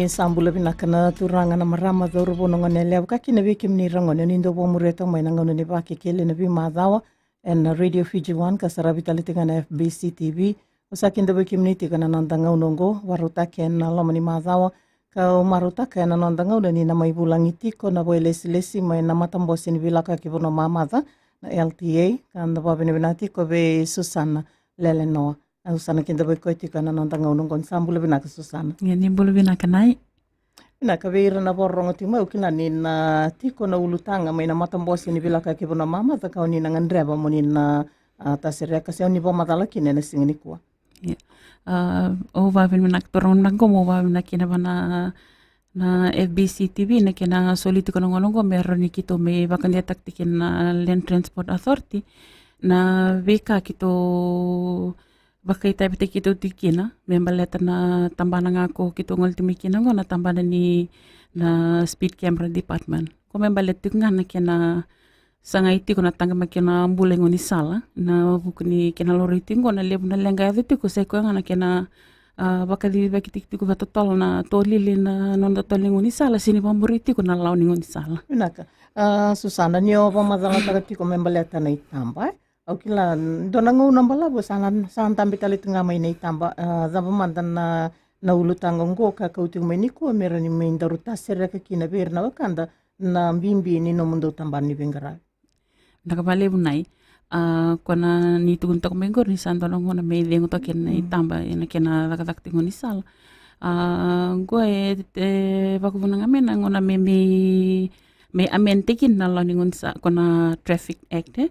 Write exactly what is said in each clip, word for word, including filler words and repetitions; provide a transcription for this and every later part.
Sa bula vinaka na turaga, na marama, cauravou, na gone yalewa, ka kina vei kemuni ira gone ni dau vakamuria tau mai na gauna ni Vakekeli ena veimacawa ena Radio Fiji One, ka saravi tale tiko ga na F B C T V. Au sa kidavaki kemuni tiko ena noda gauna oqo, vakarautaki ena loma ni macawa. Ka au marautaka ena noda gauna ni na mai vulagi tiko na vakailesilesi mai na matabose ni veilakoyaki vanua mamaca, na L T A, ka da vakavinavinaka tiko vei Susana Lelenoa. Au sa na kidavaki koya tiko ena noda gauna oqo. Ni sa bula vinaka, Susana. Ia, ni bula vinaka, Nai. Vinaka. Vei ira na vakarorogo tiko mai, au kila ni na tiko na ulutaga mai na matabose ni veilakoyaki vanua mamaca ka o ni na gadreva mo ni na, a, tasereka se o ni vakamacala kina ena siga nikua. Ia. A, au vakavinavinaka, turaga, na gauna oqo, au vakavinavinaka kina vua na, na F B C T V na kena soli tiko na gauna oqo me rawa ni keitou mai vakadewataka tiko kina na Land Transport Authority na veika keitou vakaitavitaki keitou tiko kina me baleta na tabana ga ko keitou gole tiko mai kina oqo, na tabana ni na Speed Camera Department. Ko me baleta tiko ga na kena sagai tiko na taqomaki na bula i gaunisala, na vuku ni kena laurai tiko oqo na levu na leqa e yaco tiko, sa i koya ga na kena, a, vakacicivaki tiko, tiko vakatotolo na tolili na noda totolo ni gaunisala, se ni vakamuri tiko na lawa ni gaunisala. Vinaka. A, Susana, ni o vakamacalataka tiko me baleta na itaba, e? Au kila, dua na gauna balavu sa na, sa dabe tale tiko ga mai na itaba, a, cava mada na, na ulutaga oqo ka kau tiko mai nikua me rawa ni mai daru tasereka kina vei ira na wekada na bibi ni nomudou tabana ni veiqaravi. Vinaka vakalevu, Nai. A, ko na ni tukuni toka mai qori ni sa dua na gauna me cegu toka kina na itaba ena kena cakacaka tiko ni sala. A, qo e, e vakavuna ga mai na gauna me, me, me amend tiko kina na lawa ni gaunisala, ko na Traffic Act, e.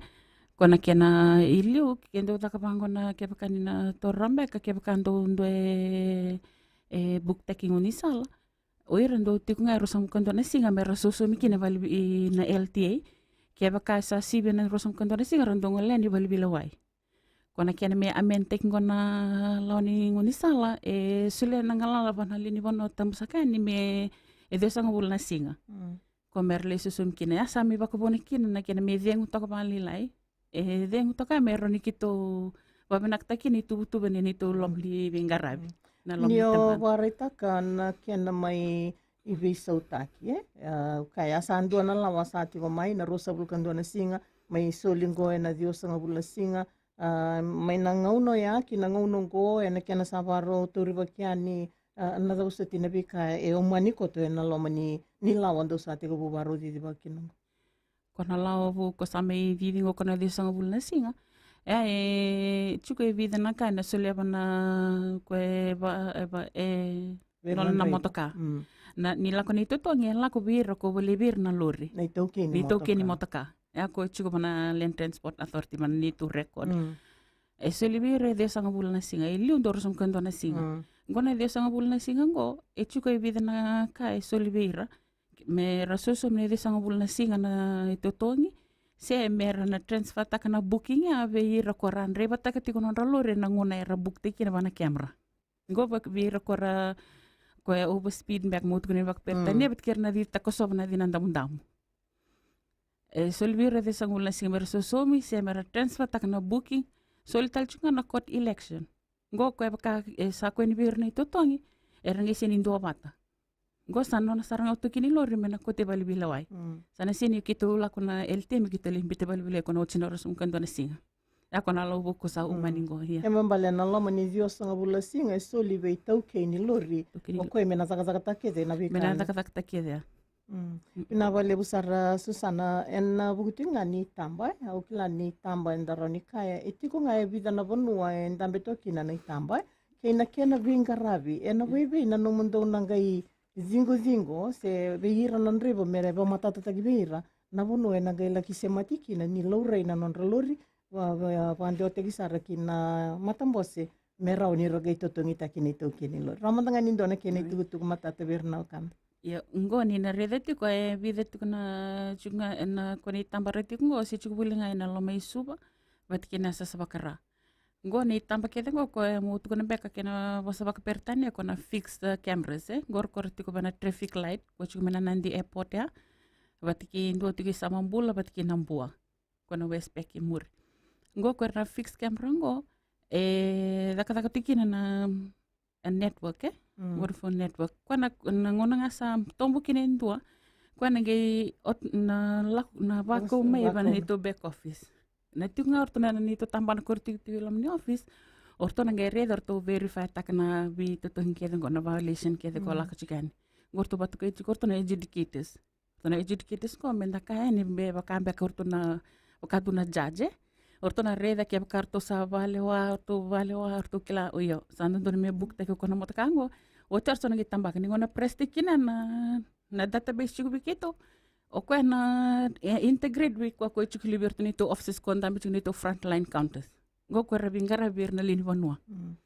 Ko na kena i liu, ke dau caka vaqo na kevaka ni na taura beka, kevaka dau dua e, e buktaki gaunisala. O ira dau tiko ga e ruasagavulu ka dua na siga me ra sosomi kina vale i na L T A. Kevaka sa sivi na ruasagavulu ka dua na siga ra dau gole yani valeveilewai. Ko na kena me amend taki qo na lawa ni gaunisala, e solia na galala vua na lewe ni vanua tabu saka yani me e ciwasagavulu na siga. Mm. Ko me ra lai sosomi kina, ya sa mai vakavuna kina na kena me cegu toka vakalailai. E cegu toka me rawa ni keitou vakavinakataka kina ituvatuva ni neitou loma ni veiqaravi. Mm. Na loma ni tabana. Ni o vakaraitaka na kena mai veisautaki, e? A, okay, a sa dua na lawa sa tiko mai na ruasagavulu ka dua na siga, mai soli qo ena ciwasagavulu na siga, a, mai na gauna oya ki na gauna oqo, ena kena sa vakarau taurivaki yani, a, na cava soti na veika e omani koto ena loma ni, ni lawa dou sa tekivu vakarau cicivaka kina oqo. Ko na lawa vou ko sa mai cici qo ko na ciwasagavulu na siga. E, e tiko e vica na ka ena solia vua na, ko e va, e va, e, vei ira na, na motoka. Mm. Na, ni lako na itotogi, e lako vei ira ko volai vei ira na lori. Na itaukei ni motoka. Na itaukei ni motoka. E a ko tiko vua na Land Transport Authority, vua na neitou record. Mm. E soli vei ira e ciwasagavulu na siga, e liu dua ruasagavulu ka dua na siga. Mm. Qo na ciwasagavulu na siga qo, e tiko e vica na ka e soli vei ira. Me ra sosomi na ciwasagavulu na siga na itotogi, se me ra na transfer taka na booking ya vei ira ko ra draivataka tiko nodra lori ena gauna era book taki kina vua na camera. Qo vaka vei ira ko ra, ko e overspeed beka, mo tukuna vakaperitania, mm, vata kei ira na citaka kosova na cina damudamu. E soli vei ira e ciwasagavulu na siga me ra sosomi, se me ra transfer taka na booking, soli tale tiko ga na court election. Qo ko e vaka, e sa koya ni vei ira na itotogi, era qai sega ni duavata. Qo sa nona sara ga o taukei ni lori me na kauta i valeveilewai. Mm. Sa na sega ni keitou lako na L T A me keitou lai biuta i valeveilewai ko na oti na ruasagavulu ka dua na siga. Ya ko na lawa vou ko sa umani qo, ia. E me baleta na loma ni ciwasagavulu na siga e soli vei taukei ni lori. Taukei ni lori. O koya me na cakacakataka kece na veika. Me na cakacakataka kece, ia. Mm. Mm. Vinaka vakalevu sara, Susana, ena vuku tiko ga ni itaba, e, au kila ni itaba eda rawa ni kaya e tiko ga e vica na vanua e dabe toka kina na itaba, e, kei na kena veiqaravi, ena veivei na nomudou na qai ciqociqo, se vei ira na draiva me ra vakamatatataki vei ira na vanua ena qai laki semati kina ni laurai na nodra lori, va, va, vakadewataki sara ki na matabose, me rawa ni ra qai totogitaki na itaukei ni lori. Rawa mada ga ni dua na kena itukutuku matata vei ira na wekada. Ia, qo ni na raica tiko e vica tiko na, tiko ga ena ko na itaba ra tiko qo, se tiko voli ga ena loma i Suva vata kei na Sasavakara. Qo na itaba kece qo ko e mo tukuna beka kena vosa vakaperitania ko na fixed, uh, cameras, e. Qo ra ko ra tiko vei na traffic light ko tiko mai na Nadi Airport ya, vata kei dua tiko i Samabula vata kei Nabua. Ko na Westpac i muri. Qo ko ira na fixed camera qo, e cakacaka tiko kina na, a, network, e? Mm. Vodafone Network. Koya na, na gauna ga sa tobo kina e dua, koya na qai ot-, na lak-, na vakau mai vaka na neitou back office. Na tiko ga o ratou na neitou tabana ko ratou tiko i loma ni office, o ratou na qai raica, o ratou verify-taka na veitotogi kece qo, na violation kece qo lako tiko yani. Qo ratou vatokai tiko o ratou na adjudicators. Ratou na adjudicators qo me da kaya yani me vaka beka o ratou na, vaka tu na judge. O ratou na raica kevaka ratou sa valewa, ratou valewa, ratou kila, o io, sa dodonu me book-taki o koya na motoka qo. Oti o ratou na qai tabaka ni gauna press-taki kina na, na database tiko vei keitou. O koya na, e, integrate vei koya ko e tiko li vei ratou neitou offices ko dabe tiko neitou frontline counters. Qo ko era veiqaravi vei ira na lewe ni vanua. Mm.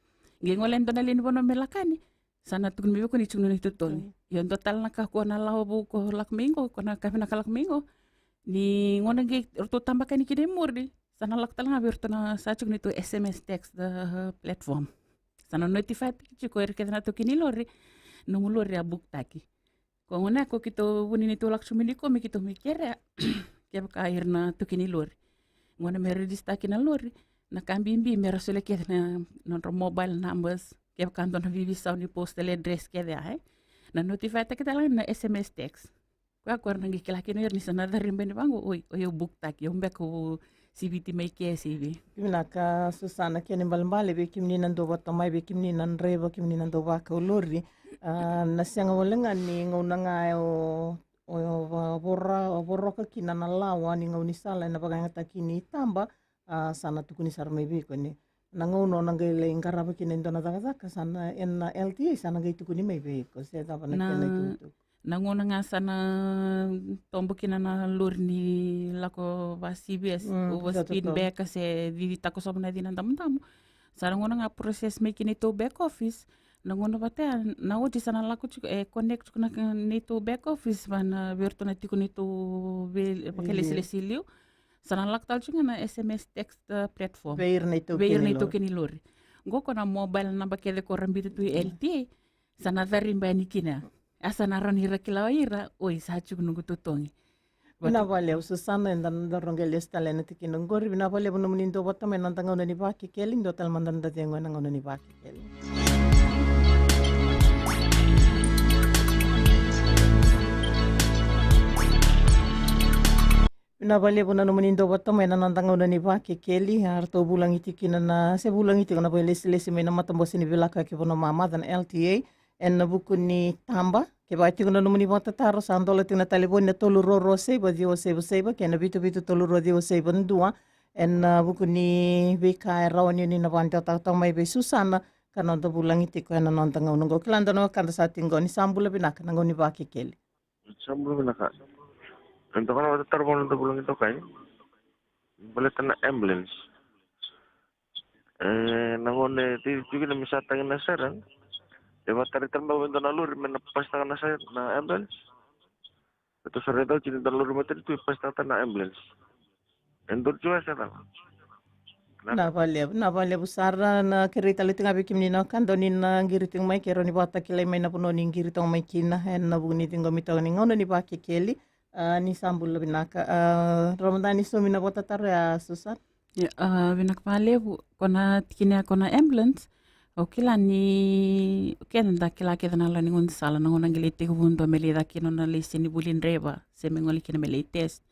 Qai gole e dua na lewe ni vanua me lako yani, sa na tukuni mai vei koya ni tiko na neitou totogi. Mm. Io, dua tale na ka ko na lawa vou ko lako mai qo, ko na ka vinaka lako mai qo. Ni gauna qai ratou tabaka yani kina i muri, sa na lako tale ga vei ratou na sa tiko neitou S M S text, uh, platform. Sa na notify-taki tiko ira kece na taukei ni lori, nomu lori a book-taki. Ko gauna ko keitou vuni neitou lako tiko mai ni ko me keitou mai kerea kevaka ira na taukei ni lori. Gauna me register-taki na lori, na ka bibi me ra solia kece na nodra mobile numbers, kevaka dua na veiveisau ni postal address kece ya, e. Na notify-taki tale ga na S M S text. Koya ko era na qai kila kina o ira ni sa na cariba yani vaqo, oi, oi, au book-taki, au beka au siviti mai ke se i vei. Vinaka Susana, kena ibalebale vei kemuni na dau vata mai, vei kemuni na draiva, kemuni na dau vakau lori. A, na sega wale ga ni gauna ga o, o, o vora-, o voroka kina na lawa ni gaunisala ena vakayagataki ni taba, a, sa na tukuni sara mai vei iko ni na gauna o na qai lai qarava kina e dua na cakacaka, sa na, ena L T A sa na qai tukuni mai vei iko, se cava na kena itukutuku. Na gauna ga sa na tobo kina na lori ni lako va C V S, mm, overspeed beka se cici takosova na cina damudamu. Sa na gauna ga process mai ki neitou back office. Na gauna vata ya, na oti sa na lako tiko, e connect tiko na ka neitou back office va na vei ratou na tiko neitou vei, vakalesilesi liu. Sa na lako tale tiko ga na S M S text, uh, platform. Vei ira neitou kei ni lori. Qo ko na mobile number kece ko ra biuta tu i L T A. Sa na cariba yani kina. A sa na rawa ni ra kila o ira, oi, sa tiko noqu totogi. Vinaka vakalevu Susana, eda na dau roqe lesu tale ena tikina oqori. Vinaka vakalevu nomuni dau vata mai ena noda gauna ni Vakekeli, dua tale mada na noda cegu ena gauna ni Vakekeli. Vinaka vakalevu na nomuni dau vata mai ena noda gauna ni Vakekeli, a ratou vulagi tiko kina na, se vulagi tiko na vakailesilesi mai na Matabose ni Veilakoyaki Vanua Mamaca na L T A, ena vuku ni taba. Kevaka tiko na nomuni vakatataro, sa dola tiko na talevoni na tolu rua rua saiva ciwa saiva saiva kei na vitu vitu tolu rua ciwa saiva dua. Ena vuku ni veika e rawa ni o ni na vakadewataka toka mai vei Susana, ka noda vulagi tiko ena noda gauna oqo. Kila dua na wekada sa tiko qo, ni sa bula vinaka, na gauna ni Vakekeli. Sa bula vinaka. Eda na vakatataro vua na noda vulagi toka, e? Baleta na ambulance. E, na gauna e cici tiko kina me sa tagi na siren, e vakatarai tale mai vei dua na lori me na pasitaka na siren, na ambulance. Ratou sa raica oti ni dua na lori matanitu e pasitaka tale na ambulance. E dua tiko ya se cava? Vinaka vakalevu, vinaka vakalevu sara. Na kerei tale tiko ga vei kemuni na wekada o ni na qiri tiko mai, ke rawa ni vakatakilai mai na vanua ni qiri toka mai kina ena vuku ni ciqomi toka ni gauna ni Vakekeli. A, ni sa bula vinaka. A, Ramadani, saumi na vakatataro ya Susana. Ia, a, vinaka vakalevu. Ko na tikina ya ko na ambulance. Au kila ni, keda da kila kece na lawa ni gaunisala, na gauna qai lai tekivu dua me lai caka kina nona laiseni vuli draiva se me gole kina me lai test.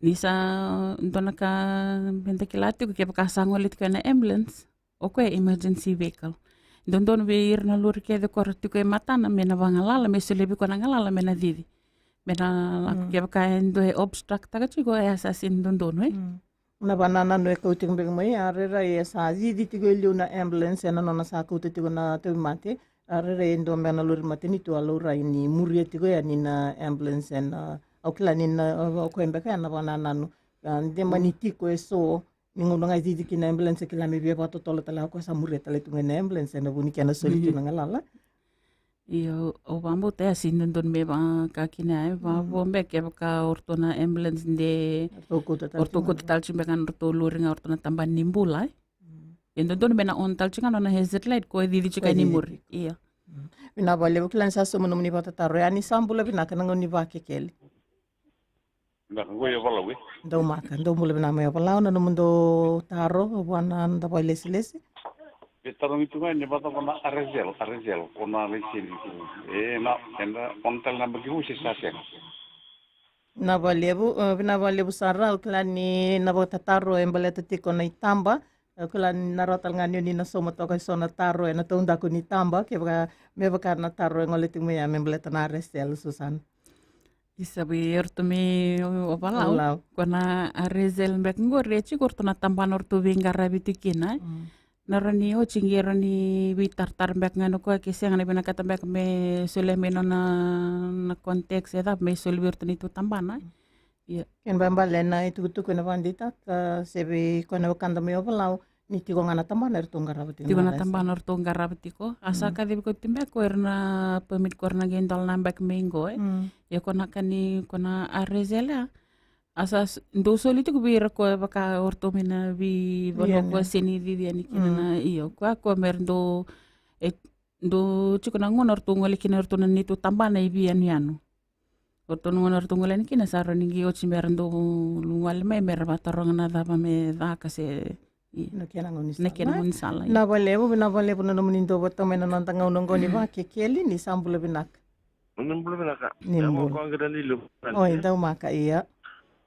Ni sa dua na ka me da kila tiko, kevaka sa gole tiko ena ambulance, o koya e emergency vehicle. Dodonu vei ira na lori kece ko ra tiko e matana me na vagalala, me solia vei koya na galala me na cici. Me na lako, kevaka e dua e obstruct-taka tiko, e a sa sini dodonu, e? Na vakanananu e kau tiko beka mai, a rairai e sa cici tiko e liu na ambulance ena nona sa kauta tiko na tauvimate. A rairai e dua beka na lori matanitu a laurai ni muria tiko yani na ambulance ena, au kila ni na, o koya beka ena vakanananu. A, de mani tiko e so, ni gauna ga e cici kina na ambulance, e kila me via vakatotolo tale, o koya sa muria tale tu ga na ambulance ena vuku ni kena soli tu na galala. Io, au vakabauta e a sini dodonu me vaka kina, e vavo beka kevaka o ratou na ambulance de o ratou kauta tale tu beka na ratou lori ga o ratou na tabana ni bula, e. E dodonu me na on tale tu ga nona hazard light ko e cici tu ga ni muri. Io. Vinaka vakalevu, kila ni sa sauma nomuni vakatataro. Ia ni sa bula vinaka, na gauna ni Vakekeli. Vinaka, qo i Ovalau, e? Daumaka, dou bula vinaka mai Ovalau, na nomudou taro vua na noda vakailesilesi. Vetarogi tu ga ni vata ko na R S L, R S L, ko na laiseni tu. E, na, ena, o na tale na baki usi sa sega. Na valevu, eh, vina valevu sara, au kila ni na vakatataro e baleta tiko na itaba, au kila ni na rawa tale ga ni o ni na sauma toka e so na taro ena taudaku ni taba, kevaka, me vaka na taro e gole tiko mai ya me baleta na R S L, Susana. Isa vei eratou mai Ovalau. Ovalau. Ko na R S L beka qori e tiko eratou na tabana eratou veiqaravi tiko kina, e. Mm. Na rawa ni oti qai rawa ni veitaratara beka ga na koya ke sega na vinakata beka me solia mai nona, na context e cava me soli vei eratou na neitou tabana, e. Mm. Ia. Kena ibalebale na itukutuku ena vakadeitaka se vei koya na wekada mai Ovalau, ni tiko ga na tabana eratou qarava tiko. Tiko na tabana eratou qarava tiko. A sa kacivi koya tu beka ko ira na permit ko ira na qai dola na beka mai qo, e. Mm. Ia ko na ka ni, ko na R S L ya. A sa s-, dou soli tiko vei ira ko vaka o ratou mai na veivanua ko seni cici yani kina na, io, koya ko me ra dou, e, dou tiko na gauna o ratou gole kina o ratou na neitou tabana i veiyanuyanu. O ratou na gauna o ratou gole yani kina sa rawa ni qai oti me ra dou gole mai me ra vataroga na cava me caka se, io. Na kena gaunisala. Na kena gaunisala, io. Vinaka valevu, vinaka valevu na nomuni dou vata mai na noda gauna oqo ni Vakekeli, ni sa bula vinaka. Ni bula vinaka. Ni bula. Oi, daumaka, ia.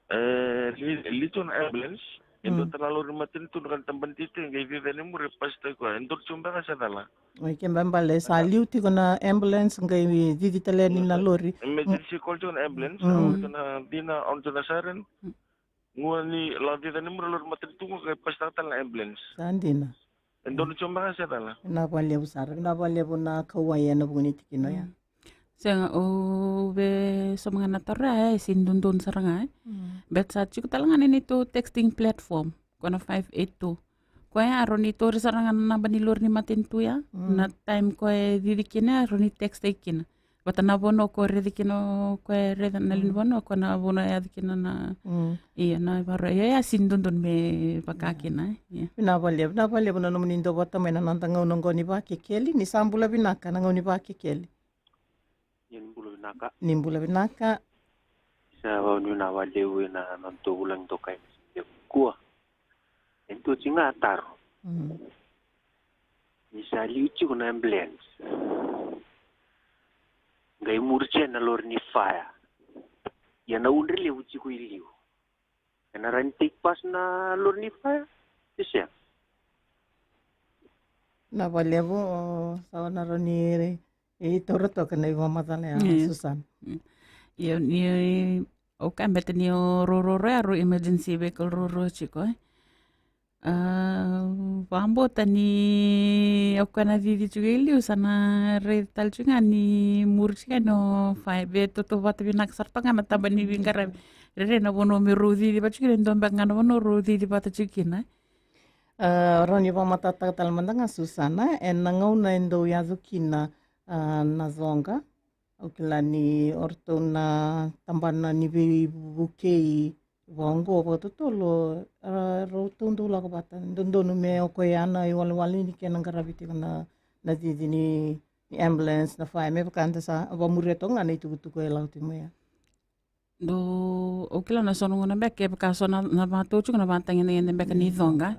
E, li, li tu na ambulance. E dua tale na lori matanitu na ka ni tabana tiko, qai cici yani muri e pasitaki koya. E dua tu beka se cala. Oi, kena ibalebale sa liu tiko na ambulance, qai cici tale yani na lori. Emergency call tiko na ambulance, au tu na dina, au tu na siren. Gua ni la cici yani muri lori matanitu, qai pasitaka tale na ambulance. Sa dina. E dua tu beka se cala. Vinaka valevu sara, vinaka valevu na kauwai ena vuku ni tikina ya. Mm. Sega, au via sauma ga na taro ya, e sega ni dodonu sara ga, e. Mm. Baleta sa tiko tale ga na neitou texting platform, ko na five eight two. Koya e rawa ni tauri sara ga na naba ni lori ni matanitu ya. Mm. Na time koya e cici kina, e rawa ni textaki kina. Vata na vanua ko raici kina, ko e raica na lewe ni vanua, ko na vanua e yaco kina na, io, na vara. Io, e sega ni dodonu me vaka kina, e. Io. Vinaka valevu, vinaka valevu na nomuni dou vata mai na noda gauna oqo ni Vakekeli, ni sa bula vinaka na gauna ni Vakekeli. Ia ni bula vinaka. Ni bula vinaka. Sa vakanuinui vinaka valevu ena nodatou vulagi dokai ni siga nikua. E dua tiko ga taro. Mm. Ni sa liu tiko na ambulance. Qai muri tiko na lori ni fire. Ia na udre levu tiko i liu. Ena rawa ni take pass na lori ni fire? Se sega? Vinaka valevu, o, sa na rawa ni, e, taura toka na ivakamacala ya, Susana. Mm. Io, ni, o ka beta ni o roro ya, rau emergency vehicle roro tiko, e. A, vakabauta ni o koya na cici tiko i liu, sa na raici tale tiko ga ni muri tiko ga ni o fire, via tautauvata vinaka sara toka ga na taba ni veiqaravi. Rairai na vanua me rau cici vata tiko kina, e dua beka ga na vanua rau cici vata tiko kina. A, rawa ni vakamatatataka tale mada ga, Susana, ena gauna e dau yaco kina, a, na coqa. Au kila ni o ratou na tabana ni veivukei vaqo vakatotolo, a, ratou dau lako vata. Dodonu me o koya na iwalewale ni kena qaravi tiko na, na cici ni, ni ambulance, na fire, me vaka eda sa vakamuria toka ga na itukutuku e lako tiko mai ya. Dou, au kila na so na gauna beka, kevaka so na, na vakatau tiko na vakatagedegede beka ni coqa.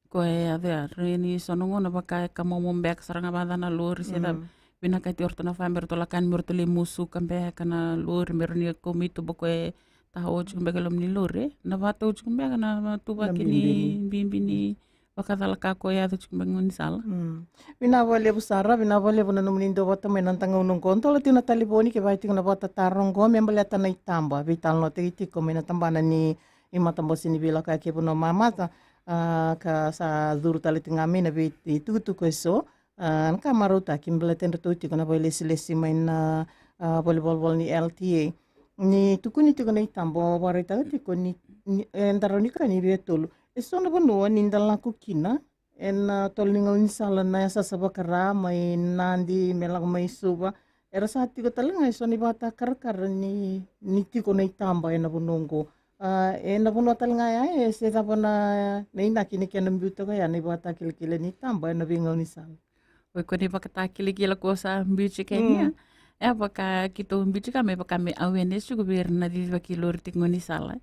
Ko e yaco ya, rairai ni so na gauna vaka e kamomo beka sara ga vata na lori se cava. Mm. Vinakati o ratou na fire me ratou lako yani me ratou lai musuka beka na lori, me rawa ni kau mai tuba ko e tao tiko beka e loma ni lori, e. Na vakatau tiko beka na, na tuvaki ni bibi ni vakacala ka ko e yaco tiko beka e gaunisala. Mm. Vinaka valevu sara, vinaka valevu na nomuni dou vata mai na noda gauna oqo. Dola tiko na talevoni kevaka e tiko na vakatataro oqo me baleta na itaba, veitalanoataki tiko mai na tabana ni imatabose ni veilakoyaki e vanua mamata, a, ka sa curu tale tiko ga mai na veitukutuku e so, a, na ka marautaki me baleta e ratou tiko na vakailesilesi mai na, a, valenivolavola ni L T A. Ni tukuni tiko na itaba, o vakaraitaka tiko ni, ni, e, da rawa ni kaya ni via tolu. E so na vanua ni da lako kina, ena tolo ni gaunisala na yasayasa vaka-Ra mai Nadi me lako mai Suva. Era sa tiko tale ga e so na ivakatakarakara ni, ni tiko na itaba ena vanua oqo. A, ena vanua tale ga ya, e se cava na, na inaki ni kena biu toka ya na ivakatakilakila ni itaba ena veigaunisala. Oi, ko na ivakatakilakila ko sa biu tiko yani ya. Mm. E vaka keitou biu tiko me vaka me awareness tiko vei ira na cicivaki lori tiko gaunisala.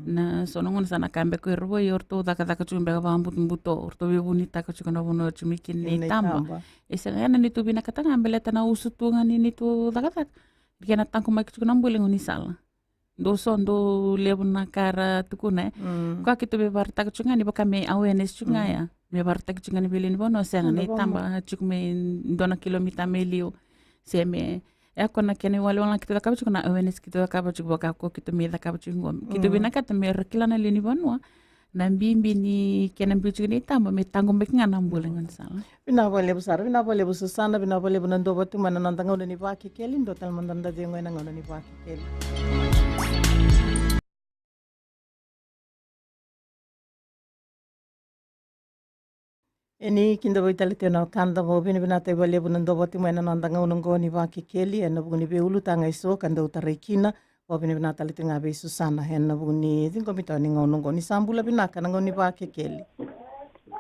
Na so na gauna sa na ka beka o ira vua, o ratou cakacaka tiko beka vakabutobuto, o ratou veivunitaka tiko na vanua tiko mai kina na itaba. E sega, ya na neitou vinakata ga baleta na usutu ga ni neitou cakacaka. Kena taqomaki tiko na bula gaunisala. Dou so dou levu na ka ra tukuna, e. Koya keitou veivaraitaka tiko ga ni vaka me awareness tiko ga ya. Me varaitaka tiko ga ni vei lewe ni vanua, sega, na itaba tiko me dua na kilomita me liu. Se me, e, ko na kena iwalewale ga keitou cakava tiko, na awareness keitou cakava tiko vaka ko keitou me cakava tiko qo. Keitou vinakata me ra kila na lewe ni vanua na bibi ni kena biu tiko na itaba me taqomaki ga na bula gaunisala. Vinaka vakalevu sara, vinaka vakalevu Susana, vinaka vakalevu na dua vata mai na noda gauna ni Vakekeli, dua tale mada na cegu ena gauna ni Vakekeli. E ni kidavaki tale tiko na wekada, vakavinavinaka vakalevu na dua vata mai na noda gauna oqo ni Vakekeli, ena vuku ni veiulutaga eso ka dau tarai kina. Vakavinavinaka tale tiko ga vei Susana ena vuku ni ciqomi tiko ni gauna oqo. Ni sa bula vinaka na gauna ni Vakekeli.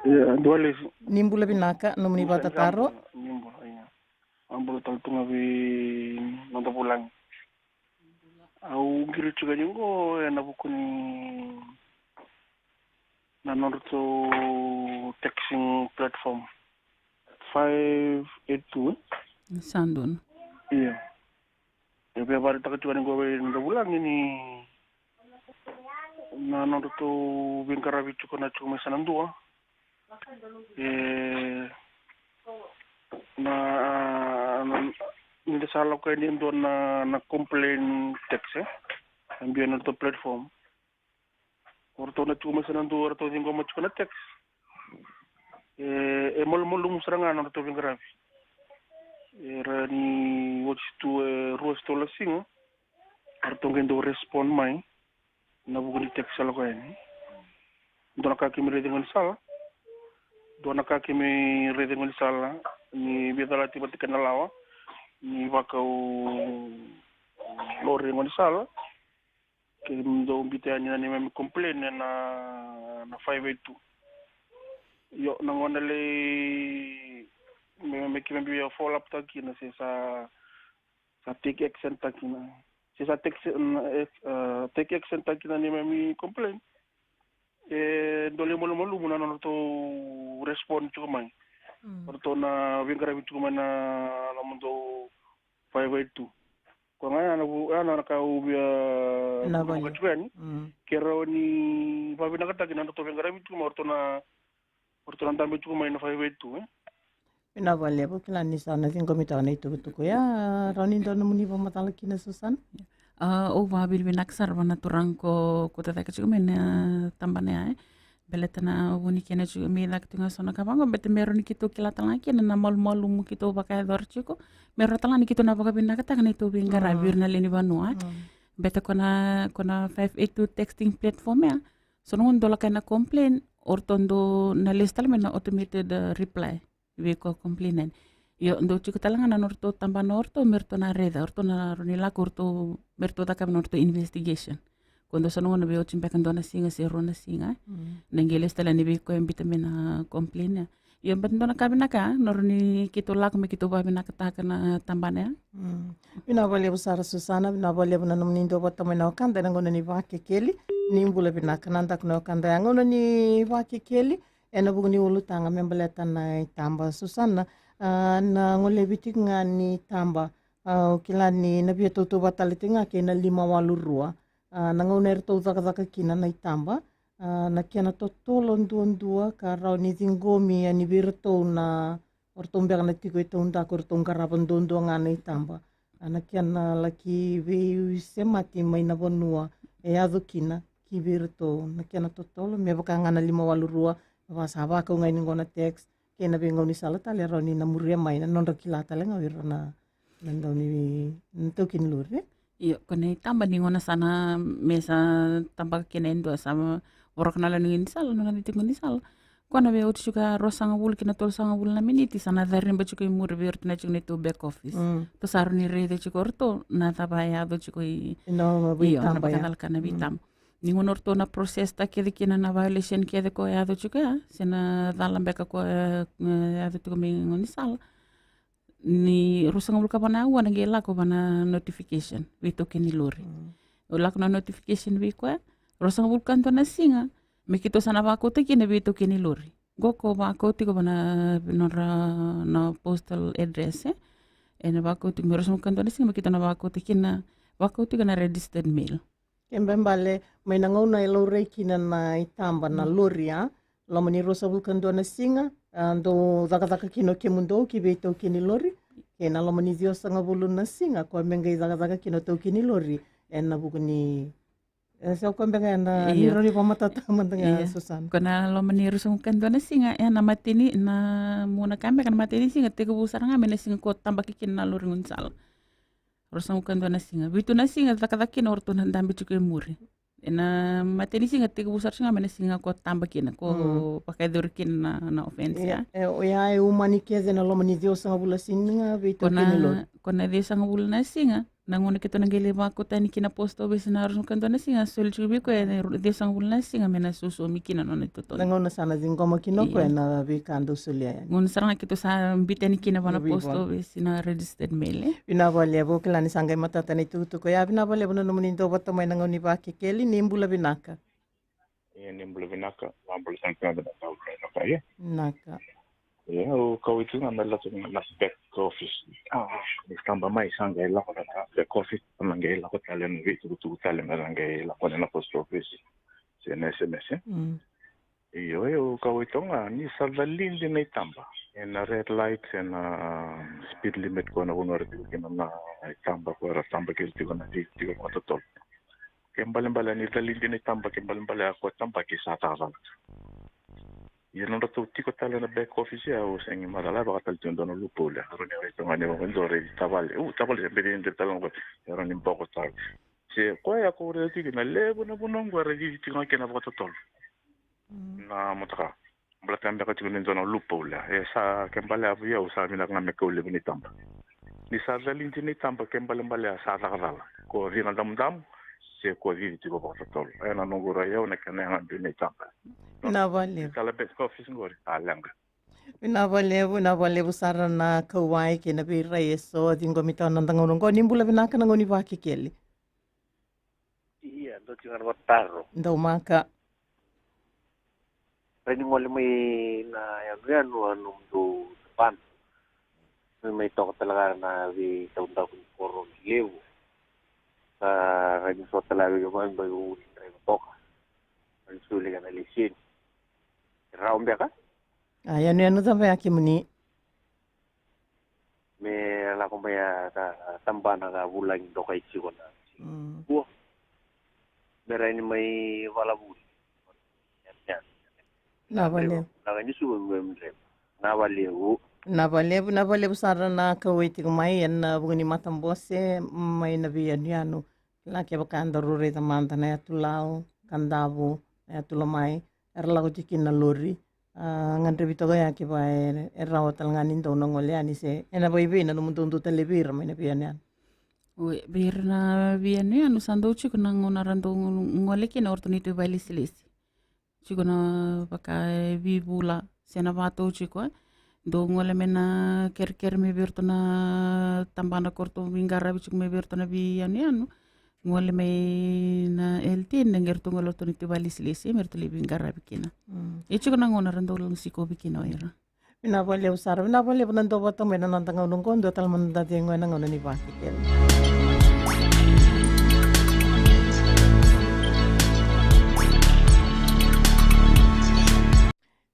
Ia, dua levu. Ni bula vinaka, nomuni vakatataro. Ni bula, ia. A bula tale tu ga vei noda vulagi. Au qiri tiko yani oqo ena vuku ni na nodratou texting platform five eight two, e? Sa donu. Ia. E via varaitaka tiko yani oqo vei noda vulagi ni na nodratou veiqaravi tiko na tiko mai sa na dua. E, na, na, ni da sa lako yani e dua na, na complain text, e? E biu ena nodratou platform. O ratou na tiko mai sa na dua, o ratou ciqoma tiko na text. E, e malumalumu sara ga na nodratou veiqaravi. Era ni oti tu e rua se tolu na siga, o ratou qai dau respond mai. Na vuku ni text sa lako yani. Dua na ka keimami raica gaunisala. Dua na ka keimami raica gaunisala. Ni veicalati vata kei na lawa ni vakau lori gaunisala. Keimami dau biuta yani na neimami complain ena, na five eight two. Io, na gauna lai me, me keimami via follow up taka kina se sa sa take action taka kina. Se sa take, mm, eh, eh, take action taka kina neimami complain. E dua lai malumalumu na nodratou respond tiko mai. Mm. O ratou na veiqaravi tiko mai na, na nomudou five eight two. Koya ga ya na vu-, ya na ka au via na vaka tiko yani. Mm. Ke rawa ni vavinakataki na nodratou veiqaravi tiko mai, o ratou na, o ratou na dabe tiko mai na five eight two, e? Vinaka vakalevu, kila ni sa na ciqomi tiko na itukutuku ya, rawa ni dua nomuni vakamacala kina Susana? A, au vakavinavinaka sara vua na turaga ko, ko kauta cake tiko mai na tabana ya, e. Baleta na vu ni kena tiko mai cake tiko ga so na ka vaqo, baleta me rawa ni keitou kila tale ga kina na malumalumu keitou vakayacora tiko. Me rawa tale ga ni keitou na vakavinakataka na neitou veiqaravi vei ira na lewe ni vanua, e. Mm. Baleta ko na, ko na five eight two texting platform ya. So na gauna dou lako yani na complain, o ratou dau na lesu tale mai na automated, uh, reply vei ko complain yani. Io, dau tiko tale ga na nodratou tabana o ratou me ratou na raica, o ratou na rawa ni lako o ratou me ratou cakava na nodratou investigation. Ko dau so na gauna veioti beka dua na siga se rua na siga, e. Mm. Na qai lesu tale yani vei koya e biuta mai na complain ya. Io, baleta dua na ka vinaka, na rawa ni keitou lako me keitou vavinakataka na tabana ya. Mm. Vinaka vakalevu sara Susana, vinaka vakalevu na nomuni dua vata mai na wekada ena gauna ni Vakekeli. Ni bula vinaka na daku na wekada ya, gauna ni Vakekeli, ena vuku ni ulutaga me baleta na itaba Susana, a, na golevi tiko ga ni taba, a, au kila ni na via tautauvata tale tiko ga kei na lima walu rua. A, na gauna eratou cakacaka kina na itaba, a, na kena totolo duadua ka rawa ni ciqomi yani vei iratou na, o ratou beka na tiko e taudaku, o ratou qarava duadua ga na itaba. A, na kena laki veisemati mai na vanua e yaco kina ki vei iratou, na kena totolo, me vaka ga na lima walu rua, na va sa vakau ga yani qo na text, kei na veigaunisala tale e rawa ni na muria mai na nodra kila tale ga o ira na, na dau ni, na taukei ni lori. Io, ko na itaba ni gauna sa na me sa tabaka kina e dua sa voroka na lewe ni gaunisala, na nona tiko gaunisala. Ko na veioti tiko e ruasagavulu ki na tolusagavulu na miniti, sa na cariba tiko i muri vei iratou na tiko na neitou back office. Mm. Tou sa rawa ni raica tiko o ratou na cava e yaco tiko i, io, na vakacalaka na veitaba. Ni gauna o ratou na process taka kece kina na violation kece ko yaco tiko ya, se na cala beka ko, e, e, yaco tiko mai gaunisala. ni ruasagavulu ka va na aua na qai lako va na notification vei taukei ni lori. Au lako na notification vei koya, ruasagavulu ka dua na siga me keitou sa na vakauta kina vei taukei ni lori. Qo ko vakau tiko va na nodra na postal address, e. E na vakau tiko me ruasagavulu ka dua na siga me keitou na vakauta kina, vakau tiko na registered mail. Kena ibalebale mai na gauna e laurai kina na itaba na lori, a, loma ni ruasagavulu ka dua na siga, a, dou cakacaka kina o kemudou ki vei taukei ni lori. Kei na loma ni ciwasagavulu na siga ko me qai cakacaka kina o taukei ni lori e na vuku ni, e, sa ko beka e na, io, ni rawa ni vakamatata mada ga, io, Susana. Ko na loma ni ruasagavulu ka dua na siga e na mateni, na muna ka beka na mateni siga tekivu sara ga mai na siga ko tabaki kina na lori gaunisala. Ruasagavulu ka dua na siga, vitu na siga cakacaka kina o ratou na dabe tiko e muri. E na mateni siga tekivu sara tiko ga mai na siga ko taba kina, ko vakayacori kina na, na offense, ia, a. E, o ya e umani kece na loma ni ciwasagavulu na siga vei taukei ni lori. Ko na ciwasagavulu na siga, na gauna keitou na qai lai vakau tani kina post office na ruasagavulu ka dua na siga, soli tiko vei koya e na ciwasagavulu na siga me na sosomi kina na nona itotogi. Na gauna sa na ciqoma kina o koya na veika dou solia yani. Gauna sara ga keitou sa biuta yani kina va na post office na registered mail, e. Vinaka vakalevu, au kila ni sa qai matata na itukutuku ya. Vinaka vakalevu na nomuni dau vata mai na gauna ni Vakekeli, ni bula vinaka. Ia, ni bula vinaka, ni bula sara vinaka na gauna ni Vakekeli. Vinaka. Ia, au kauwai tu ga me lako ga na back office. A, ni taba mai sa qai lako na back office, sa na qai lako tale na veitukutuku tale me sa qai lako na post office se na S M S, e. Io, io, au kauwai tu ga ni sa calidi na itaba e na red light, e na speed limit ko na vanua era tiko kina na itaba ko era tabakili tiko na veika tiko vakatotolo. Kena ibalebale ni calidi na itaba, kena ibalebale ko tabaki sa cakacala. Ia nodratou tiko tale na back office ya, au sega ni macala, e vaka tale tiko e dua na loophole ya. Rawa ni raica ga ni vaka e dua raici tavale, u, tavale se beci ni tale ga, e rawa ni boko tale. Se koya ko raica tiko na levu na vanua qo era cici tiko ga kina vakatotolo na motoka. Baleta beka tiko ni dua na loophole ya. E sa kena ibalebale, au sa vinaka ga me kau levu na itaba. Ni sa calidi na itaba, kena ibalebale sa cakacala. Ko cina damudamu se ko cici tiko vakatotolo. E na noqu rai au na kena yaga biu na itaba. Vinaka vakalevu. Tala back office qori, a, leqa. Vinaka vakalevu, vinaka vakalevu sara na kauwai kei na veirai eso ciqomi tiko ena noda gauna qo. Ni bula vinaka na gauna ni Vakekeli. Ia, dou tiko ga na vakataro. Daumaka. Rai ni gole mai na yanuyanu a nomudou tabana. Mai, mai toka tale ga na veitaudaku ni koro levu. Sa rai ni so tale ga vei kemuni mai, bai uni draiva toka. Rai ni soli ga na leseni. Rawa beka? A, yanuyanu cava ya kemuni? Me lako mai a ta-, tabana ka vulagi dokai tiko na. Mm. Kua. Me rai ni mai valavuli. Vinaka vakalevu. Lako ni suva me mdre. Vinaka vakalevu. Vinaka vakalevu, vinaka vakalevu sara na kauwai tiko mai ena vuku ni matabose mai na veiyanuyanu. Kila kevaka daru raica mada na yatu Lau, Kadavu, na yatu Lomai, era lako tiko kina na lori. A, gadrevi toka ya kevaka e, e rawa tale ga ni dou na gole yani se ena vakaevei na nomudou dau talei vei ira mai na veiyanuyanu? Oi, vei ira na veiyanuyanu sa dau tiko na gauna ra dau gole kina o ratou neitou ivakalesilesi. Tiko na vaka e veivula se na vakatau tiko, e. Dou gole mai na kerekere mai vei iratou na tabana ko ratou veiqaravi tiko mai vei iratou na veiyanuyanu. Gole mai na L T A, na qai ratou gole ratou neitou ivakalesilesi me ratou lai veiqaravi kina. Mm. E tiko na gauna ra dau sikovi kina o ira. Vinaka vakalevu sara, vinaka vakalevu na dou vata mai na noda gauna qo, dua tale mada na cegu ena gauna ni Vakekeli.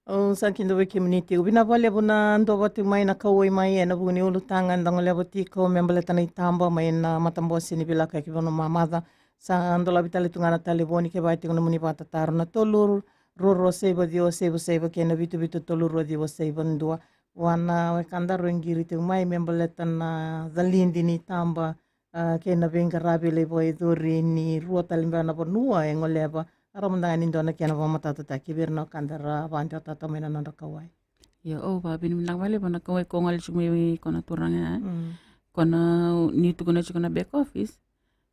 Au sa kidavaki kemuni tiko. Vinaka vakalevu na dou vata mai na kauwai mai ena vuku ni ulutaga eda goleva tiko me baleta na itaba mai na matabose ni veilakoyaki vanua mamaca. Sa dolavi tale tu ga na talevoni kevaka e tiko nomuni vakatataro, na tolu rua rua saiva ciwa saiva saiva kei na vitu vitu tolu rua ciwa saiva dua. Vua na wekadaru e qiri tiko mai me baleta na calidi ni taba, a, kei na veiqaravi lai vakayacori ni rua tale beka na vanua e goleva. A, rawa mada ga ni dua na kena vakamatatataki vei ira na wekada ra vakadewataka mai na nodra kauwai. Io, au vakavinavinaka vakalevu na kauwai ko gole tiko mai ko na turaga ya. Mm. Ko na, ni tukuna tiko na back office,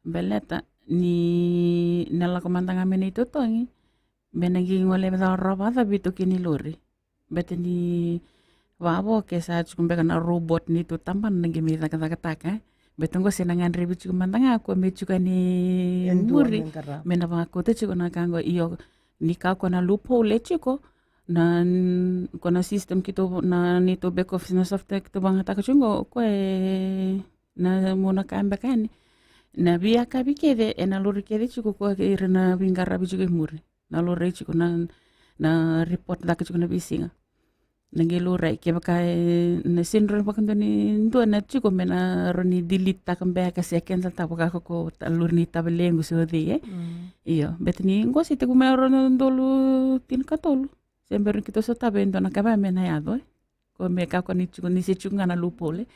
baleta ni na lako mada ga mai na itotogi, me na qai gole me caka rawa vakaca vei taukei ni lori. Baleta ni Vavo ke sa tiko beka na robot ni tu tabana na qai me cakacakataka, e. Beta qo se na gadrevi tiko mada ga ko me tiko ni muri. Me na vakauta tiko na ka qo, io, ni ka ko na loophole e tiko na, ko na system kito, na nito back office na software kito vagataka tiko qo, ko e na mo na ka beka yani. Na via ka vi kece, e na lori kece tiko ko ira na viqaravi tiko i muri. Na lori tiko na, na report caka tiko na visiga. Na qai lori, kevaka e na sendro vakadua ni dua na tiko me na roni delete taka beka se cancel taka vaka ko ta lori ni tavalequ se o cei, e. Io, beta ni qo se tiko me roni dolu tinikatolu. Se bera ni kito sotava e dua na ka va me na yaco, e. Ko me ka ko ni tiko ni se tiko ga na loophole.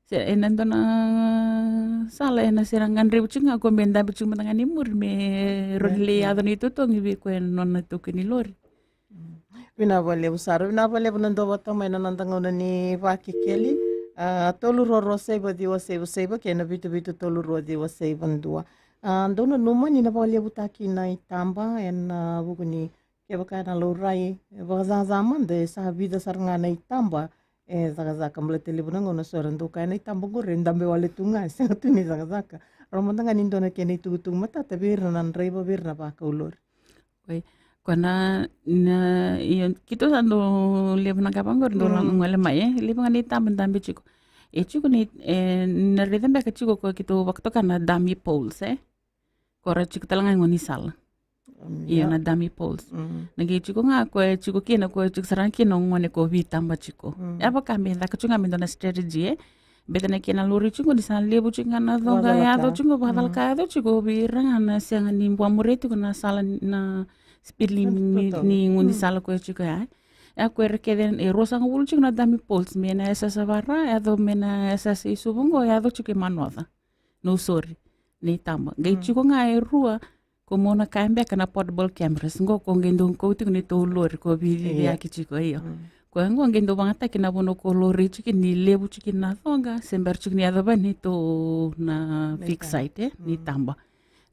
Se e na dua na sala e na se na gadrevi tiko ga ko me dabe tiko mada ga ni muri me roni le yaco ni totogi vei ko e na nona toki ni lori. Vinaka vakalevu sara, vinaka vakalevu na dua vata mai na noda gauna ni vakekeli. A, tolu rua rua saiva ciwa saiva saiva kei na vitu vitu tolu rua ciwa saiva dua. A, dou nanuma ni na vakalevutaki na itaba e na vuku ni kevaka e na laurai, e vakacaca mada e sa vica sara ga na itaba e cakacaka. Baleta levu na gauna so era dau kaya na itaba qori e dabe wale tu ga, e sega tu ni cakacaka. Rawa mada ga ni dua na kena itukutuku matata vei ira na draiva, vei ira na vakau lori. Oi. Ko na, na, io, kito sa dau levu na ka vaqori dau la gole mai, e levu ga na itaba dabe tiko. E tiko ni, e, na raica beka tiko ko kito vakatoka na dummy poles, e. Ko ra tiko tale ga i gaunisala. Io, na dummy poles. Na qai tiko ga ko e tiko kina, ko e tiko sara ga kina o gone ko vitaba tiko. E vaka me caka tiko ga me dua na strategy, e. Beta na kena lori tiko ni sa levu tiko ga na coqa, yaco tiko vakacalaka, yaco tiko vei ira ga na sega ni bua muria tiko na sala, na speed limit ni gaunisala ko e tiko ya. Ya ko era kece e ruasagavulu tiko na dummy poles me na yasayasa vara, yaco me na yasayasa i Suva qo, yaco tiko i Manoca. No, sorry, na itaba. Qai tiko ga e rua, ko mo na kaya beka na portable cameras. Qo ko qai dau kau tiko ni tou lori ko viviyaki tiko, io. Ko e qo qai dau vagataki na vanua ko lori tiko ni levu tiko na coqa, se bera tiko ni yacova ni tou na fix site, e, ni taba.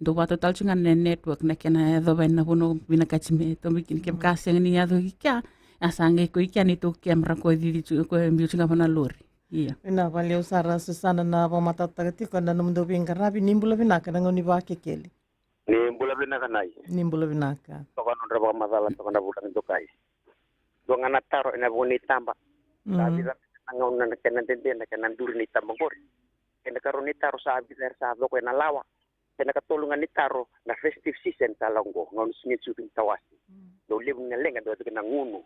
Dau vato tale tiko ga na network na kena yacova na vanua vinakati me tou bikini, kevaka sega ni yaco i kea, a sa qai ko i kea ni tou camera ko cici tiko, ko e biu tiko ga vana lori. Io. Vinaka vakalevu sara Susana na vakamatatataka tiko na nomudou veiqaravi. Ni bula vinaka na gauna ni vakekeli. Ni bula vinaka Nai. Ni bula vinaka. Toka nodra vakamacala toka na vulagi dokai. Dua ga na taro ena vuku ni taba. Sa vica na gauna na kena dede na kena duri ni taba qori. Kena karua ni taro sa vica era sa coko ena lawa. Kena katolu ga ni taro na festive season tale qo, gauna siga ni sucu ni tawasi. Dau levu na leqa dau tiko na gunu.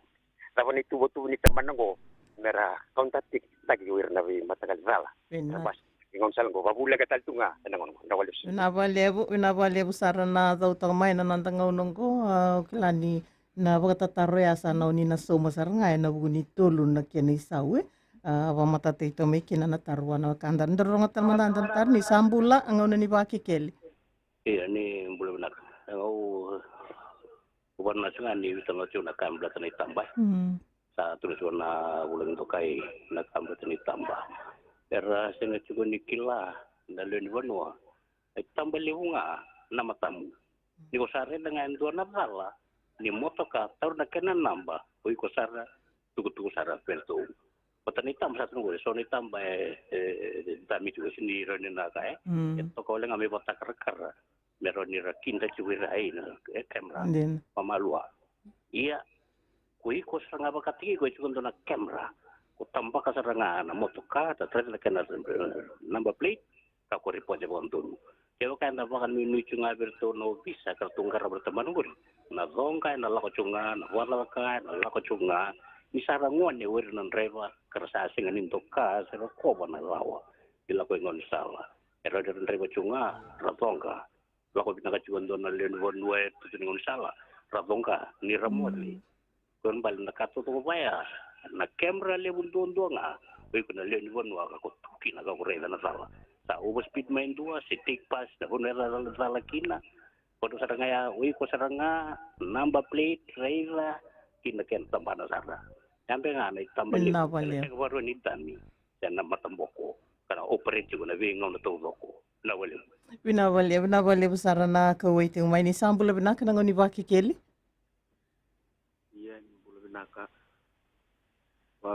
Cava na ituvatuva ni tabana qo me ra counter attack taki ko ira na veimataqali cala. Vinaka. Basi, gauna sala qo, vavuleqa tale tu ga ena gauna qo. Vinaka vakalevu. Vinaka vakalevu, vinaka vakalevu sara na cautaka mai na noda gauna qo, a, au kila ni na vakatataro ya sa na oni na sauma sara ga ena vuku ni tolu na kena isau, e. A, vakamatatataki toka mai kina na taro vua na wekada. Daru rogo tale mada na taro ni sa bula, a gauna ni vakekeli. Ia, ni bula vinaka. Au, au vanua sega ni vita ga tiko na ka me baleta na itaba. Sa tukuna tiko na vulagi dokai na ka me baleta na itaba. Era sega tiko ni kila na lewe ni vanua. Na itaba levu ga na matamu. Ni ko sa raica ga e dua na cala ni motoka taura na kena naba, o iko sara tukutuku sara vei ratou. Vata na itaba sa tu qori, so na itaba e, e, e, tamiti qori, sega ni rawa ni na ka, e. E toka wale ga me vatakarakara me rawa ni ra kida tiko ira, e, na, e, camera. Dina. Mamalua. Ia, ko iko sara ga vakataki iko e tiko dua na camera, ko tabaka sara ga na motoka, ta trace na kena, e, number plate, ka ko report e vakadodonu. Kevaka eda vakanuinui tiko ga vei iratou na ovisa ka ratou qarava na tabana qori, na coqa ena lako tiko ga, na vakacalaka ena lako tiko ga. Ni sa ra gone o ira na draiva ka ra sa sega ni doka se ra kova na lawa ni lako i gaunisala. E rawa ni ra draiva tiko ga, ra coqa. Lako vinaka tiko e dua na lewe ni vanua e tutu ni gaunisala, ra coqa ni ra moce. Ko na bale na ka totoko vaya, na camera levu duadua ga, o iko na lewe ni vanua ka ko tu kina ka ko raica na cala. Sa overspeed mai dua, se take pass na vanua e cala, cala kina. Ko dua sara ga ya, o iko sara ga, number plate, raica kina kena tabana sara. Yabe ga na itaba levu, na valeu. Sega varua ni tani, se na mataboko, ka na operate tiko na veigauna taucoko. Na valeu. Vinaka valevu, vinaka valevu sara na kauwai tiko mai. Ni sa bula vinaka na gauna ni vakekeli. Ia, ni bula vinaka. Va,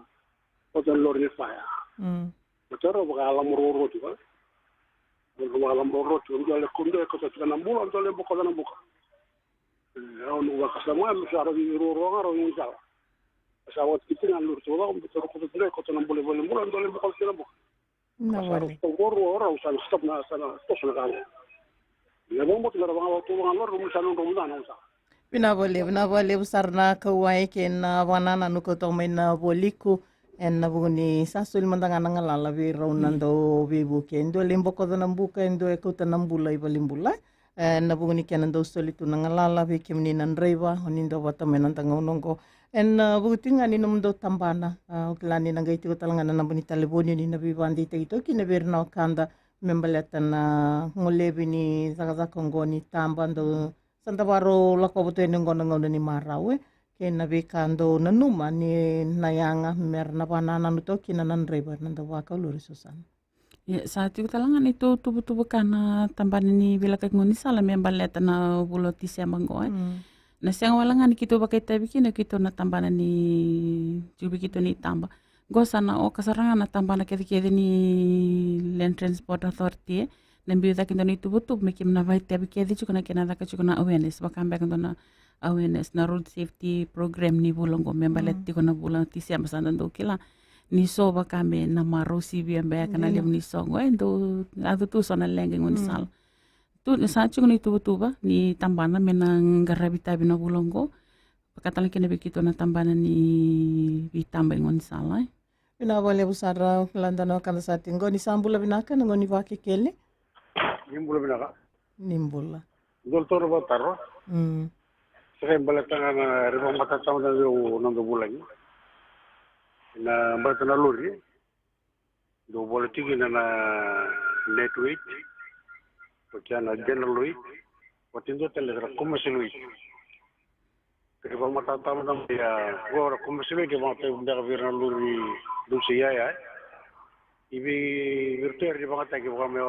na, o ta lori ni faya. Mm. O ta rau vakalamororo tu, e? Rau vakalamororo tu, dua le, dua le kauta tiko na bula, dua le bokoca na buka. E, au na vakasama, me sa rau i ruarua ga rau i gaunisala. Sa vakatikitiki ga lori tu, rau kauta tiko na bula, dua le bokoca tiko na buka. Na vale. Vinaka vakalevu, vinaka vakalevu sara na kauwai kei na vakanananu kauta mai na voliku. Ena vuku ni sa soli mada ga na galala vei rau na dau veivuke. E dua lai bokoca na buka, e dua e kauta na bula i valenibula. Ena vuku ni kena dau soli tu na galala vei kemuni na draiva, o ni dau vata mai na da gauna oqo. Ena vuku tiko ga ni nomudou tabana, a, au kila ni na qai tiko tale ga na naba ni talevoni o ni na veivakadeitaki toka kina vei ira na wekada me baleta na golevi ni cakacaka oqo ni taba dau sa da vakarau lakova tu yani oqo na gauna ni marau, e. Kei na veika dou nanuma ni na yaga me ra na vakanananu toka kina na draiva era na dau vakau lori, Susana. Ia, sa tiko tale ga na neitou tuvatuva ka na tabana ni veilakoyaki gaunisala me baleta na vula o Tiseba oqo, e. Mm. Na sega wale ga ni keitou vakaitavi kina keitou na tabana ni, tiko vei keitou ni taba. Qo sa na oka sara ga na tabana kecekece ni Land Transport Authority, e. Na biu cake dua na ituvatuva me keimami na vakaitavi kece tiko na kena caka tiko na awareness, vaka beka dua na awareness, na road safety program ni vula oqo, me baleta tiko na vula o Tiseba sa da dau kila ni so vaka me na marau sivia beka na levu ni so oqo, e dau yaco tu so na leqa i gaunisala. Tu, sa tiko na ituvatuva ni tabana me na qaravi tavi na vula oqo. Vaka tale kina vei keitou na tabana ni veitaba e gaunisala, e. Vinaka vakalevu sara, au kila da na wekada sa tiko qo. Ni sa bula vinaka na gauna ni Vakekeli. Ni bula vinaka. Ni bula. Dua tale na vakataro. Mm. Sa qai baleta ga na rairai vakamatata mada vei au na noda vulagi. Na baleta na lori. Dau vola tiko kina na net weight, oti ya na general weight, oti dua tale na commercial weight. Kei vakamatata mada mai ya, qo na commercial weight e vakamatata beka vei ira na lori dau se yaya. I vei, vei iratou era ni vakayagataki vaka me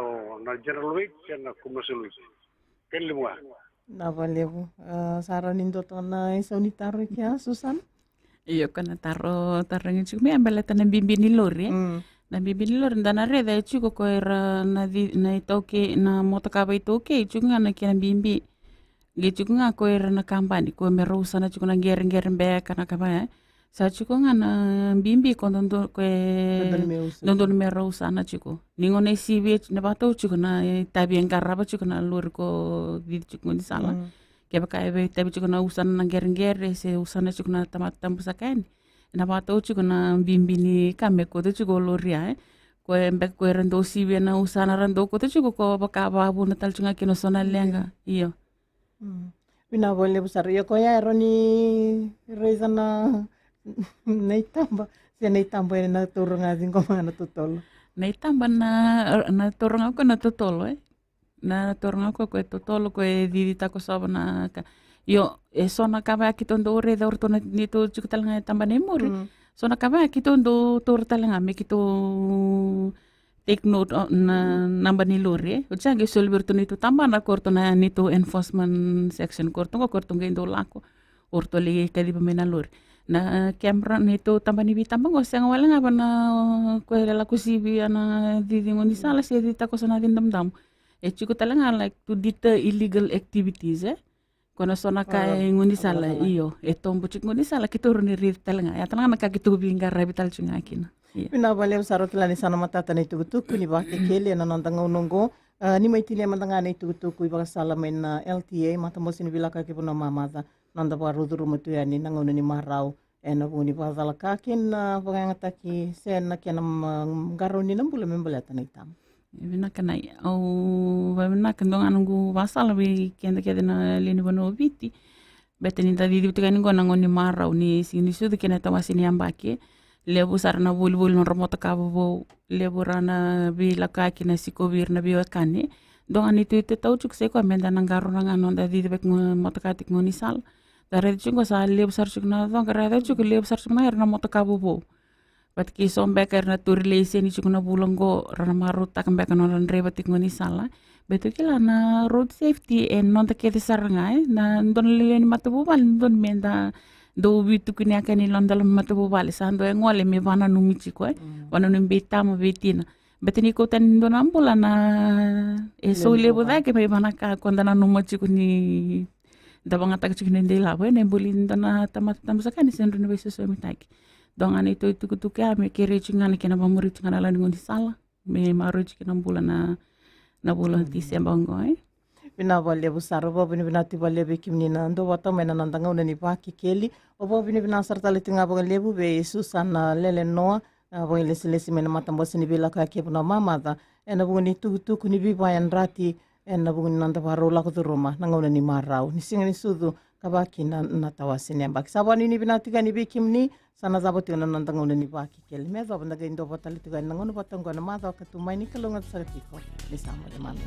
na general weight se na commercial weight. Kena levu ga. Vinaka vakalevu. A, sa rawa ni dua toka na isau ni taro i kea, Susana? Io, ko na taro, taro ga tiko mai ya baleta na bibi ni lori, e? Mm. Na bibi ni lori, da na raica e tiko ko ira na ci-, na iTaukei, na motoka vakaitaukei, tiko ga na kena bibi. Qai tiko ga ko ira na kabani, ko me ra usana tiko na qereqere beka na ka vaya, e? Sa tiko ga na bibi ko dodonu, ko e dodonu me ra usana. Dodonu me ra usana tiko. Ni gauna e sivi, e na vakatau tiko na itavi e qarava tiko na lori ko cici tiko gaunisala. Mm. Kevaka e veitavi tiko na usana na qereqere se usana tiko na tamata tabu saka yani, e na vakatau tiko na bibi ni ka me kauta tiko lori ya, e. Ko e beka ko era dau sivi na usana ra dau kauta tiko, ko vaka vakavuna tale tiko ga kina so na leqa. Io. Mm. Vinaka vakalevu sara. Ia koya e rawa ni raica na, na itaba, se na itaba e na taura ga ciqoma ga na totolo. Na itaba na, na taura ga ko na totolo, e. Na taura ga ko, ko e totolo, ko e cici takosova na ka. Io, e so na ka vaya keitou dau raica o ratou na, neitou tiko tale ga e tabana i muri. Mm. So na ka vaya keitou dau taura tale ga me keitou take note, o, na naba ni lori, e. Oti ya qai soli vei iratou neitou tabana, ko iratou na neitou enforcement section, ko iratou qo, ko iratou qai dau lako, o iratou lai kaciva mai na lori. Na camera, neitou tabana ni veitaba qo, sega wale ga va na, ko e lako sivi ya na cici gaunisala, se cici takoso na cici damudamu. E tiko tale ga, like, to deter illegal activities, e. Ko na so na ka e gaunisala, io, e tobo tiko gaunisala, keitou rawa ni raica tale ga. Ya tale ga na ka keitou veiqaravi tale tiko ga kina. Io. Vinaka vakalevu sara, au kila ni sa na matata na itukutuku ni Vakekeli e na noda gauna oqo. A, ni mai tinia mada ga na itukutuku i vakasala mai na L T A, Matabose ni Veilakoyaki e Vanua Mamaca, noda vakarau curuma tu yani na gauna ni marau. E na vuku ni vakacalaka kei na vakayagataki se na kena, mm, qarauni na bula me baleta na itaba. Vinaka Nai, au vakavinaka dua ga noqu vakasala vei keda kece na lewe ni vanua o Viti. Baleta ni da cici tiko yani qo na gauna ni marau ni siga ni sucu kei na tawase ni yabaki. Levu sara na volivoli nodra motoka vovou. Levu ra na veilakoyaki na sikovi ira na veiwekani. Dua ga na itutu e tau tiko sai koya me da na qarauna ga noda cici vakamotoka tiko gaunisala. Da raica tiko qo sa levu sara tiko na coqa, raica tiko levu sara tiko na era na motoka vovou. Vata kei so beka era na tauri laiseni tiko na vula oqo, ra na marautaka beka nodra draiva tiko gaunisala. Baleta au kila na road safety e noda kece sara ga, e. Na dua na lewe ni matavuvale, dua me da dau veitukunia ka ni loma ni matavuvale, sa dua e gole me vakananumi tiko, e. Mm. Vakananumi vei tama, vei tina. Baleta ni kauta ni dua na bula na, e sau levu cake me vaka na ka ko da nanuma tiko ni da vakayagataka tiko ni da ilavo, e, na ibuli ni dua na tamata tabu saka yani se dua na veisosomitaki. Dua ga na itukutuku ya me kerei tiko ga na kena vakamuri tiko ga na lewe ni gaunisala me maroroi tiko na bula na, na vula o Tiseba oqo, e. Vinaka vakalevu sara, vakavinavinaka vakalevu vei kemuni na dau vata mai na noda gauna ni Vakekeli. Au vakavinavinaka sara tale tiko ga vakalevu vei Susana Lelenoa, a, vakailesilesi mai na Matabose ni Veilakoyaki e Vanua Mamaca, e na vuku ni tukutuku ni veivakayadrati, e na vuku ni noda vakarau lako curuma na gauna ni marau ni siga ni sucu ka vaka kina na tawase ni yabaki. Sa vakanuinui vinaka tiko yani vei kemuni, sa na cava tiko na noda gauna ni Vakekeli. Me yacova da qai dau vata tale tiko yani na gauna vata oqo na macawa ka tu mai. Ni kalougata saka tiko, ni sa moce mada.